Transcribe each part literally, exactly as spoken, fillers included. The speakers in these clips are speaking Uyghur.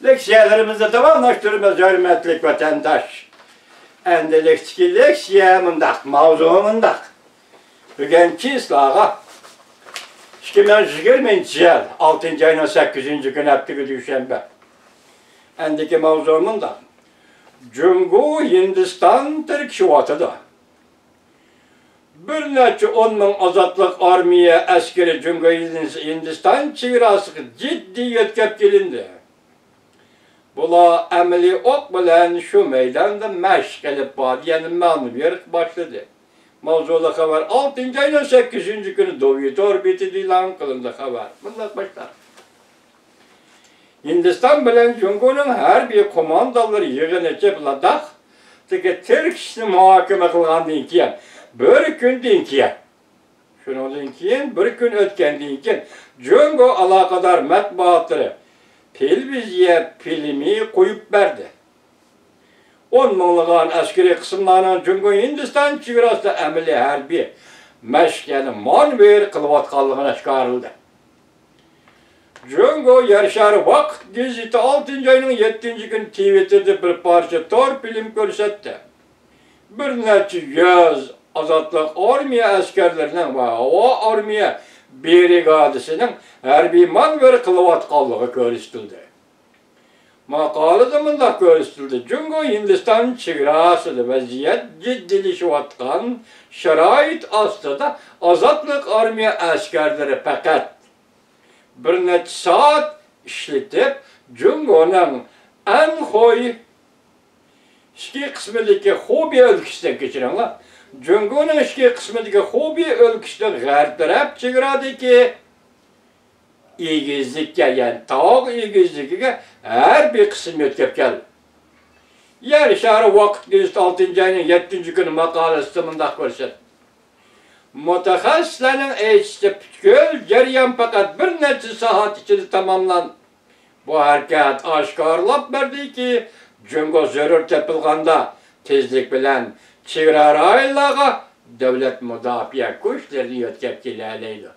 لېكسىيەلىرىمىزنى داۋاملاشتۇرىمىز، ھۆرمەتلىك ۋەتەنداش. ئەمدىلىكتىكى لېكسىيە مۇنداق، ماۋزۇ مۇنداق. بۈگۈن چىسلاغا ئىككى مىڭ يىگىرمىنچى يىل ئالتىنچى ئاينىڭ سەككىزىنچى كۈنى، ھەپتىگە دۈشەنبە. ئەندىكى ماۋزۇ مۇنداق. جۇڭگو ھىندىستان تىركىشىۋاتىدۇ. بىر نەچچە ئون مىڭ ئازادلىق ئارمىيە ئەسكىرى جۇڭگو ھىندىستان چېگراسىغا جىددىي يۆتكەپ كېلىندى. بۇلار ئەمەلىي ئوق بىلەن شۇ مەيداندا مەشىق ئېلىپ بارىدۇ، يەنى مانېۋىر باشلىدى. ماۋزۇلۇق خەۋەر ئالتىنچى ئاينىڭ سەككىزىنچى كۈنى دوۋيىتور بېتىدە ئېلان قىلىندى خەۋەر. مۇنداق باشلار. ھىندىستان بىلەن جۇڭگونىڭ ھەربىي قوماندانلىرى يىغىنى چېپ لاداختىكى تىركىشىشنى مۇھاكىمە قىلغاندىن كېيىن، بىر كۈندىن كېيىن، شۇنىڭدىن كېيىن، بىر كۈن ئۆتكەندىن كېيىن، جۇڭگو ئالاقىدار مەتبۇئاتلىرى تېلېۋىزىيە فىلىمى قويۇپ بەردى. ئون مىڭلىغان ئەسكىرىي قىسىملارنىڭ جۇڭگو ھىندىستان چېگراسىدا ئەمەلىي ھەربىي مەشىق، يەنى مانېۋىر قىلىۋاتقانلىقىنى ئاشكارىلىدى. جۇڭگو يەر شارى ۋاقىت گېزىتى ئالتىنچى ئاينىڭ يەتتىنچى كۈنى تىۋىتتېردا بىر پارچە تور فىلىم كۆرسەتتى. بىر نەچچە يۈز ئازادلىق ئارمىيە ئەسكەرلىرىنىڭ ۋە ھاۋا ئارمىيە برىگادىسىنىڭ ھەربىي مانېۋىر قىلىۋاتقانلىقى كۆرسىتىلدى. ماقالىدە مۇنداق كۆرسىتىلدى: جۇڭگو ھىندىستان چېگراسىدا ۋەزىيەت جىددىيلىشىۋاتقان شارائىت ئاستىدا ئازادلىق ئارمىيە ئەسكەرلىرى پەقەت بىر نەچچە سائەت ئىشلىتىپ، جۇڭگونىڭ ئەنخۇي ئىچكى قىسمىدىكى خۇبېي ئۆلكىسىدىن، كەچۈرۈڭلار، جۇڭگونىڭ ئىچكى قىسمىدىكى خۇبېي ئۆلكىسىدىن غەرب تەرەپ چېگرادىكى ئېگىزلىككە، يەنى تاغ ئېگىزلىكىگە ھەربىي قىسىم يۆتكەپ كەلدى. يەر شارى ۋاقىت گېزىتى ئالتىنچى ئاينىڭ يەتتىنچى كۈنى ماقالىسىدە مۇنداق كۆرسەتتى: مۇتەخەسسىسلەرنىڭ ئېيتىشىچە، پۈتكۈل جەريان پەقەت بىر نەچچە سائەت ئىچىدە تاماملاندى. بۇ ھەرىكەت ئاشكارىلاپ بەردىكى، جۇڭگو زۆرۈر تېپىلغاندا تېزلىك بىلەن چېگرا رايونلارغا دۆلەت مۇداپىئە كۈچلىرىنى يۆتكەپ كېلەلەيدۇ.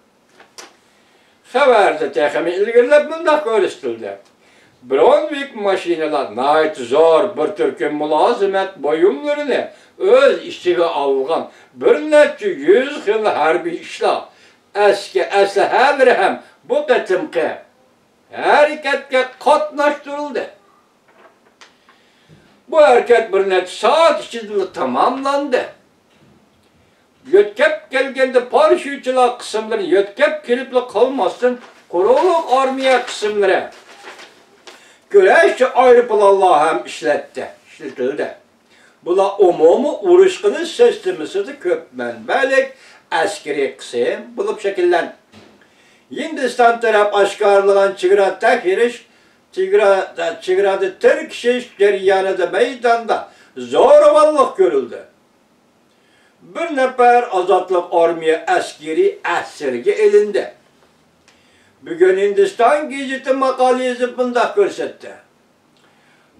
خەۋەردە تېخىمۇ ئىلگىرىلەپ مۇنداق كۆرسىتىلدى: برونۋىك ماشىنىلار ناھايىتى زور بىر تۈركۈم مۇلازىمەت بۇيۇملىرىنى ئۆز ئىچىگە ئالغان بىر نەچچە يۈز خىل ھەربىي ئىشلار، ئەسكى ئەسلىھەلىرى ھەم بۇ قېتىمقى ھەرىكەتكە قاتناشتۇرۇلدى. بۇ ھەرىكەت بىر نەچچە سائەت ئىچىدىلا تاماملاندى. يۆتكەپ كەلگەندە پاراشيۇتچىلار قىسىملىرى يۆتكەپ كېلىپلا قالماستىن، قۇرۇقلۇق ئارمىيە قىسىملىرى كۈرەشچى ئايروپىلانلار ھەم ئىشلەتتى، ئىشلىتىلدى. بۇلار ئومۇمىي ئۇرۇش قىلىش سىستېمىسىدا كۆپ مەنبەلىك ئەسكىرىي قىسىم بولۇپ شەكىللەندى. ھىندىستان تەرەپ ئاشكارىلىغان چېگرا تەكشۈرۈش، چېگرا، چېگرادا تىركىشىش جەريانىدا مەيداندا زورىۋاللىق كۆرۈلدى. بىر نەپەر ئازادلىق ئارمىيە ئەسكىرى ئەسىرگە ئېلىندى. بۈگۈن ھىندىستان گېزىتى ماقالە يېزىپ مۇنداق كۆرسەتتى: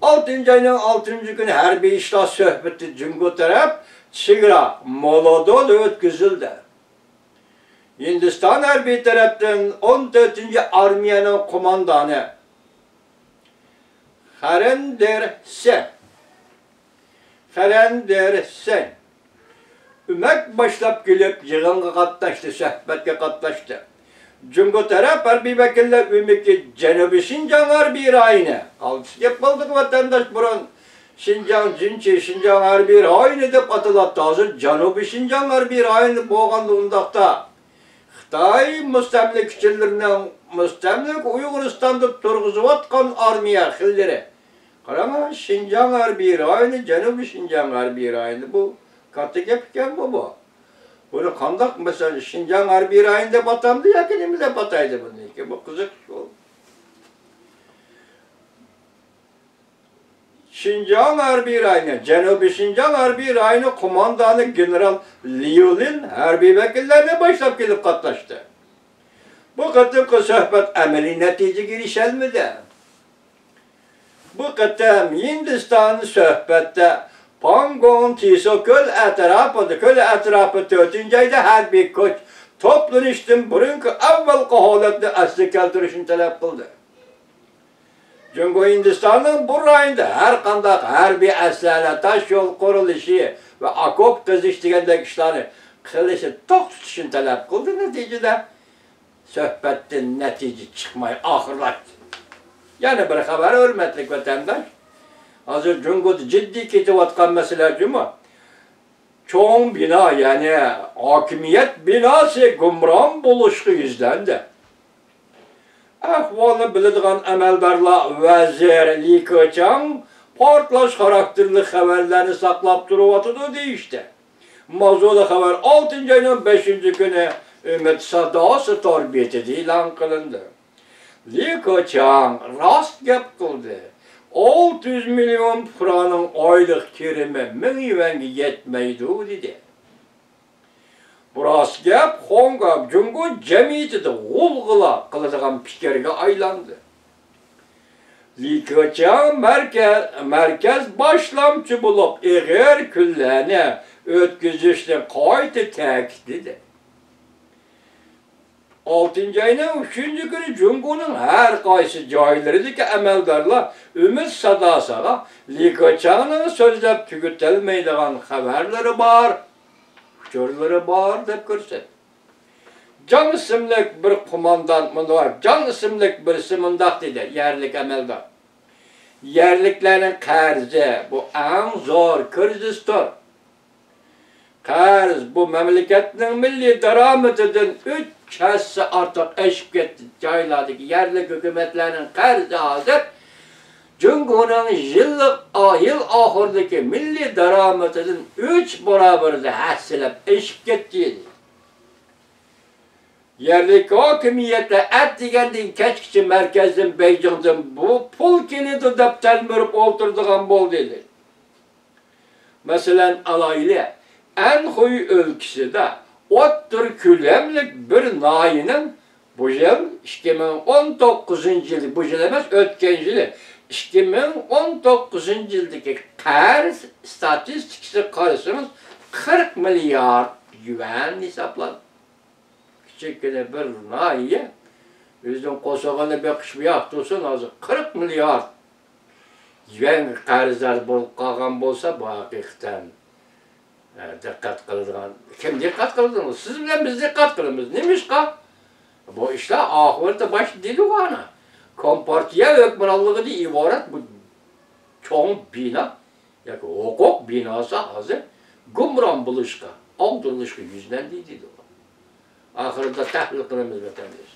ئالتىنچى ئاينىڭ ئالتىنچى كۈنى ھەربىي ئىشلار سۆھبىتى جۇڭگو تەرەپ چېگرا مولدوۋدا ئۆتكۈزۈلدى. ھىندىستان ھەربىي تەرەپتىن ئون تۆتىنچى ئارمىيەنىڭ قوماندانى خەرەندېر سىڭ، خەرەندېر سىڭ ئۆمەك باشلاپ كېلىپ يىغىنغا قاتناشتى، سۆھبەتكە قاتناشتى. جۇڭگو تەرەپ ھەربىي ۋەكىللەر ئۆمىكى جەنۇبىي شىنجاڭ ھەربىي رايونى، قالتىس گەپ بولدىغۇ ۋەتەنداش، بۇرۇن شىنجاڭ جىنچى، شىنجاڭ ھەربىي رايونى دەپ ئاتىلاتتى. ھازىر جەنۇبىي شىنجاڭ ھەربىي رايونى بولغاندا ئۇنداقتا خىتاي مۇستەملىكىچىلىرىنىڭ مۇستەملىكە ئۇيغۇرىستاندا تۇرغۇزۇۋاتقان ئارمىيە خىللىرى. قاراڭا، شىنجاڭ ھەربىي رايونى، جەنۇبىي شىنجاڭ ھەربىي رايونى، بۇ كاتتا گەپ ئىكەنغۇ بۇ. بۇنى قانداق، مەسىلەن، شىنجاڭ ھەربىي رايونى دەپ ئاتامدۇ ياكى نېمە دەپ ئاتايدۇ بۇنى؟ بۇ قىزىق ئىش بۇ. شىنجاڭ ھەربىي رايونى، جەنۇبىي شىنجاڭ ھەربىي رايونى قوماندانى گېنېرال ليۇلىن ھەربىي ۋەكىللەرنى باشلاپ كېلىپ قاتناشتى. بۇ قېتىمقى سۆھبەت ئەمەلىي نەتىجىگە ئېرىشەلمىدى. بۇ قېتىم ھىندىستان سۆھبەتتە پانگونگ تىسۇ كۆل ئەتراپىدا، كۆل ئەتراپىدا تۆتىنچى ئايدا ھەربىي كۈچ توپلىنىشتىن بۇرۇنقى ئەۋۋەلقى ھالەتنى ئەسلىگە كەلتۈرۈشنى تەلەپ قىلدى. جۇڭگو ھىندىستاننىڭ بۇ رايوندا ھەر قانداق ھەربىي ئەسلىھەلەر، تاش يول قۇرۇلۇشى ۋە ئاكوپ قېزىش دېگەندەك ئىشلارنى قىلىشنى توختىتىشنى تەلەپ قىلدى. نەتىجىدە سۆھبەتتىن نەتىجە چىقماي ئاخىرلاشتى. يەنە بىر خەۋەر، ھۆرمەتلىك ۋەتەنداش. ھازىر جۇڭگودا جىددىي كېتىۋاتقان مەسىلە جۇمۇ. چوڭ بىنا، يەنى ھاكىمىيەت بىناسى گۇمران بولۇشقا يۈزلەندى. ئەھۋالنى بىلىدىغان ئەمەلدارلار ۋەزىر لى كېچياڭ پارتلاش خاراكتېرلىك خەۋەرلەرنى ساقلاپ تۇرۇۋاتىدۇ دېيىشتى. ماۋزۇلۇق خەۋەر ئالتىنچى ئاينىڭ بەشىنچى كۈنى ئۈمىد ساداسى تور بېتىدە ئېلان قىلىندى. لى كېچياڭ راست گەپ قىلدى. ئالتە يۈز مىليون پۇقرانىڭ ئايلىق كىرىمى مىڭ يۈەنگە يەتمەيدۇ، دېدى. بۇ راست گەپ خوڭكوڭ جۇڭگو جەمئىيىتىدە غۇلغۇلا قىلىدىغان پىكىرگە ئايلاندى. لى كېچياڭ مەركە-، مەركەز باشلامچى بولۇپ ئېغىر كۈنلەرنى ئۆتكۈزۈشنى قايتا تەكىتلىدى. ئالتىنچى ئاينىڭ ئۈچىنچى كۈنى جۇڭگونىڭ ھەر قايسى جايلىرىدىكى ئەمەلدارلار ئۈمىد ساداسىغا لى كېچياڭنىڭ سۆزلەپ تۈگىتەلمەيدىغان خەۋەرلىرى بار، ئۇچۇرلىرى بار دەپ كۆرسەتتى. جاڭ ئىسىملىك بىر قوماندان مۇنداق، جاڭ ئىسىملىك بىرسى مۇنداق دېدى، يەرلىك ئەمەلدار. يەرلىكلەرنىڭ قەرزى، بۇ ئەڭ زور كىرىزىستۇر. قەرز، بۇ مەملىكەتنىڭ مىللىي دارامىتىدىن ئۈچ ھەسسە ئارتۇق ئېشىپ كەتتى. جايلاردىكى يەرلىك ھۆكۈمەتلەرنىڭ قەرزى ھازىر جۇڭگونىڭ يىللىق، يىل ئاخىرىدىكى مىللىي دارامىتىدىن ئۈچ باراۋىرىدا ھەسسىلەپ ئېشىپ كەتتى. يەرلىك ھاكىمىيەتلەر ئەتىگەندىن كەچكىچە مەركەزدىن، بېيجىڭدىن بۇ پۇل كېلىدۇ دەپ تەلمۈرۈپ ئولتۇرىدىغان بولدى. مەسىلەن ئالايلى، ئەنخۇي ئۆلكىسىدە ئوتتۇرا كۆلەملىك بىر ناھىيەنىڭ بۇ يىل، ئىككى مىڭ ئون توققۇزىنچى يىل، بۇ يىل ئەمەس، ئۆتكەن يىلى، ئىككى مىڭ ئون توققۇزىنچى يىلدىكى قەرز ئىستاتىستىكىسىغا قارىسىڭىز، قىرىق مىليارد يۈەن ھېسابلانغان. كىچىككىنە بىر ناھىيە، ئۆزىنىڭ قورسىقىنى بېقىش بۇ ياق تۇرسۇن، ھازىر قىرىق مىليارد يۈەنگە قەرزدار بولۇپ قالغان بولسا، بۇ ھەقىقەتەن، ئە، دىققەت قىلىدىغان. كىم دىققەت قىلىدۇ؟ سىز بىلەن بىز دىققەت قىلىمىز. نېمىشقا؟ بۇ ئىشلار ئاخىرىدا باشتا دېدىغۇ ئانا. كومپارتىيە ھۆكۈمرانلىقىدىن ئىبارەت بۇ چوڭ بىنا ياكى ھوقۇق بىناسى ھازىر گۇمران بولۇشقا، ئاغدۇرۇلۇشقا يۈزلەندى دېدى ئۇ. ئاخىرىدا تەھلىل قىلىمىز، ۋەتەنداش.